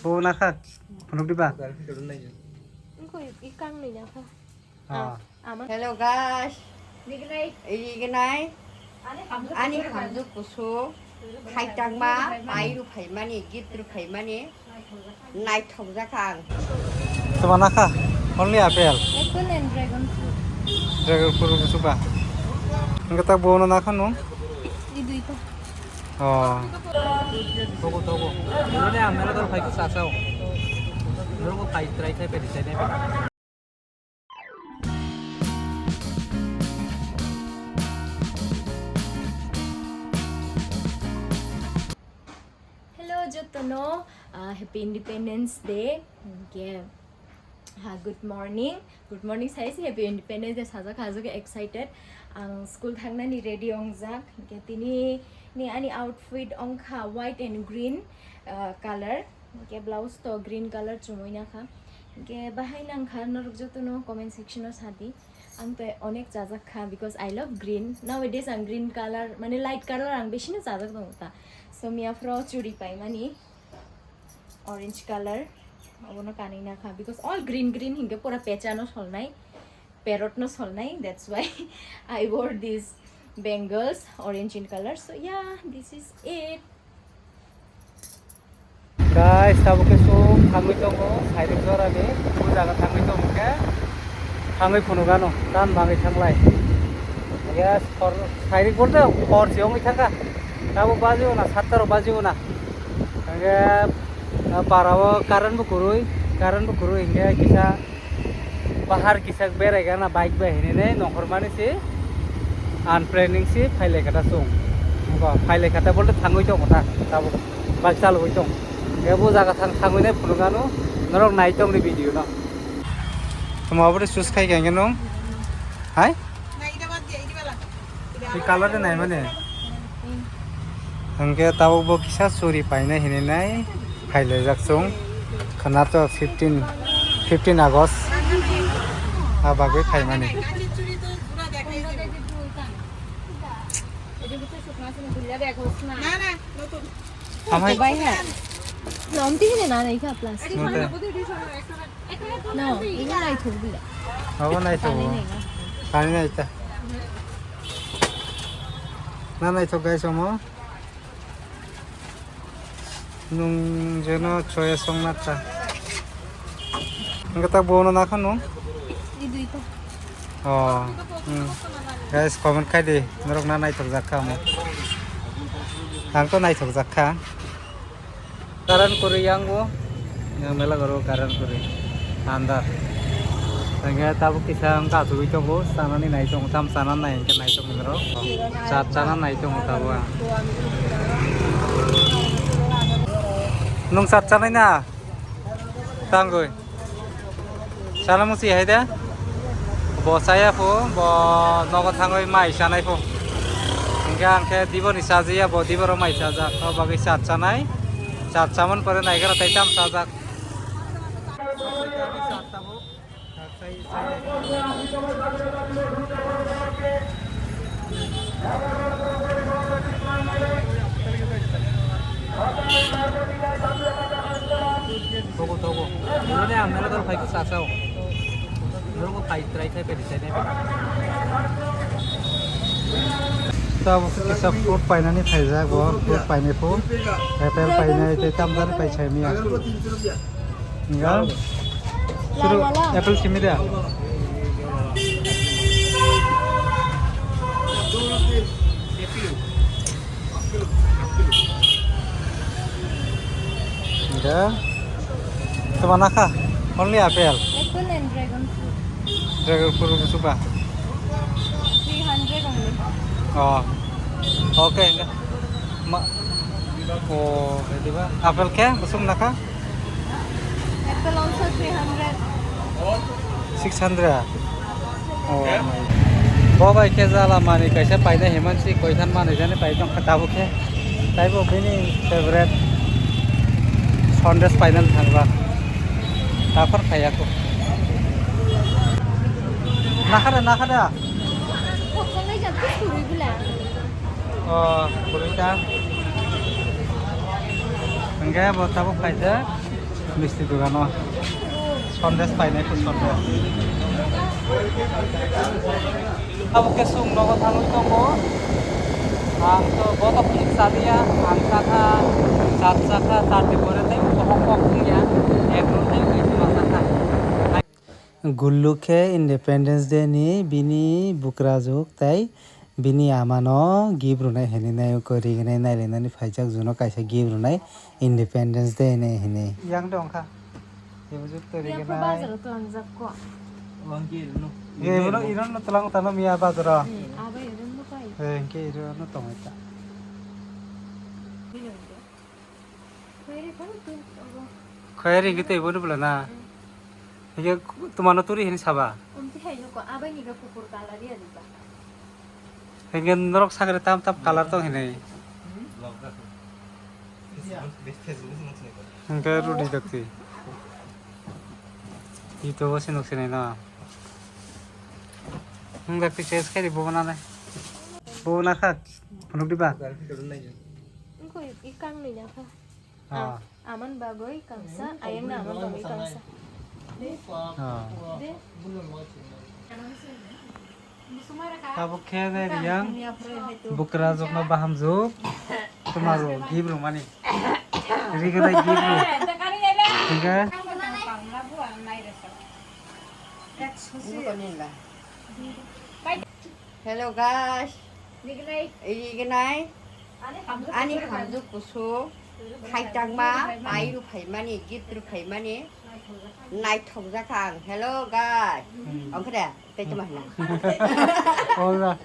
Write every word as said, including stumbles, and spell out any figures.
Bo nakha, phunuk diba? Wngkha, i kang ni nakha. Ah. Hello guys. Rignai. Rignai. Ani hamjwk kusu. Khaitangma, pai rw phaimani, gift rw phaimani. Naithok jak ang. Tuma nakha? Only apple. Apple and dragon fruit. Dragon fruit busuka. Engke tak bono nakha nung? I duita. Oh. Togo, togo. Ini ang mela dor khai ko sasao. Dor ko khai try khai pe di sai ne. Hello, jotono, ah, Happy Independence Day. Hingke, ha, good morning. Good morning, sai se Happy Independence Day sajak, ha, joke excited. Ang school thangnani ready ongjak. Hingke tini ni ani outfit ongkha white and green, ah, color. Hingke blouse to green color chumui nakha. Hingke bahai nangkha norok jotono comment section o sadi. Ang to onek chajak kha because I love green. Nowadays ang green color, mane light color ang besi no chajak tongo ta. So miya phro churi paimani orange color. Obono kanui nakha because all green green hingke pura pecha no solnai. Parrot no solnai. That's why I wore these bangles, orange in color. So yeah, this is it. Guys, tabuk ke sum thangwi tongo, sairik jora ni, o jaga thangwi tongo ke, thangwi phunuk ano, tam bangwi thanglai. Yes, hor, sairik bolte hor se wngwi thangkha, tabuk baji o na, satta rok baji o na. Hingke, ah, para o current bo kwrwi, current bo kwrwi, hingke kisa, Bahar kisa berai gana bike bai hinine nongkhor mani si unplanning si phailai kata chwng. Bo phailai kata bolte thangwi tong kata tabuk bike chalwi tong. Ebo jaga thang thangwi nai phunuk ano norok nai tong ni video no. Tamo aboni sus khai khe nung? Hai? Ni color de nai mane. Hingke tabuk bo kisa churi paina hinwi nai phailaijak chwng. Khwna to fifteen, fifteen August a bagwi phaimani. Amai bai ha. Lom tini na nai kha plus. Nute. No, ini naithok bile. Abo naithok. Kani nai na. Kani nai ta. Na naithok guys omo. Nung jeno choya song na ta. Ang kata bono na kha nung? Ini duita. Oh. Hmm. Guys, comment khai di. Norok na naithok jak kha omo. Ang to naithok jak kha. Karan kwrwi yang bo. Yang mela goro karan kwrwi. Andar. Tangya tabuk kisa ang kasugwi tongo. Sanani nai tongo. Tam sanan nai hingke nai tongo norok. Chat sanan nai tongo tabuk ang. Nung chat sanai na? Tangwi. Sana musi hai de. Bo saya pho, bo nogo thangwi mai sanai pho. Hingke ang khe dibo ni sajiya, bo dibo ro mai sajak. O bagwi chat sanai. Chat samon pore nai gara tai tam sajak. Togo, togo. Nini ang mela dor phai khe sasao. Norok phai try khai pedi sai nai. Tabuk kisa fruit painani phaijak bo, fruit painai pho. Apple painai tei tamjani pai sai miya. Enggak. Suruh apple simi dia. Enggak. Cuma nakha. Only apple. Apple and dragon fruit. Dragon fruit busuka. Three hundred only. Oh. Okay, enggak. Ma, oh, jadi ba? Apple ke? Busuk nakha? Apple also three hundred. Six hundred? Oh, my. Bo bai khe jala mani kaisa paina himan si koithan mani jani pai tong kha tabuk khe. Taibo bini favorite Sundays painan thangba. Taphar khaya ko. Nakhada, nakhada. Oh, kurita. Hingke bo tabuk khaijak. Misti dogano sondes painai kho sondes. Abo ke sung nogo thangwi tongo. Ang to botok ni chaliya, ang chakha, chat chakha, chat de pore tei bohok kok ya, ek room tei ui ma chakha. Gullu khe Independence Day ni bini bukrajwk tei bini amano gift rwnai hinwi nai uko rignai nailainani phaijak juno kaisa gift rwnai Independence Day ni hinwi. Yang dong kha. Yang jwk to rignai. Bazar tlangjak ko. Wangki no. Ye, ino, ino no tlang tano miya bazar. Hmm, aba ino no kai. Eh, hingke ino no tongwi ta. Khoyari hingke tei bono bwla na. Hingke tumano turi hini saba. Omti hai no ko abai ni ga kukur kala dia diba. Hingke norok sagre tam tam kalar tong hini. Hingke rudi dakti. Ito bo sinok sinai na. Hingke pi ses kari bo na le. Bo na kha. Phunuk diba? Engko ikang ni nyakha. Ah. Aman bagoi kangsa, ayang na aman bagoi kangsa. Ah. De. Tabuk khe de riyang, bukra jokno bahamjuk, tumaru gift rwmani. Rignai gift rw. Hingke. Hello guys. Rignai. Ani hamjwk kusuk. Khaitangma. Mai rw phaimani, gift rw phaimani. Naithok jakha ang. Hello guys. Hmm. Ongkhe de, tei tuma hina. Ora.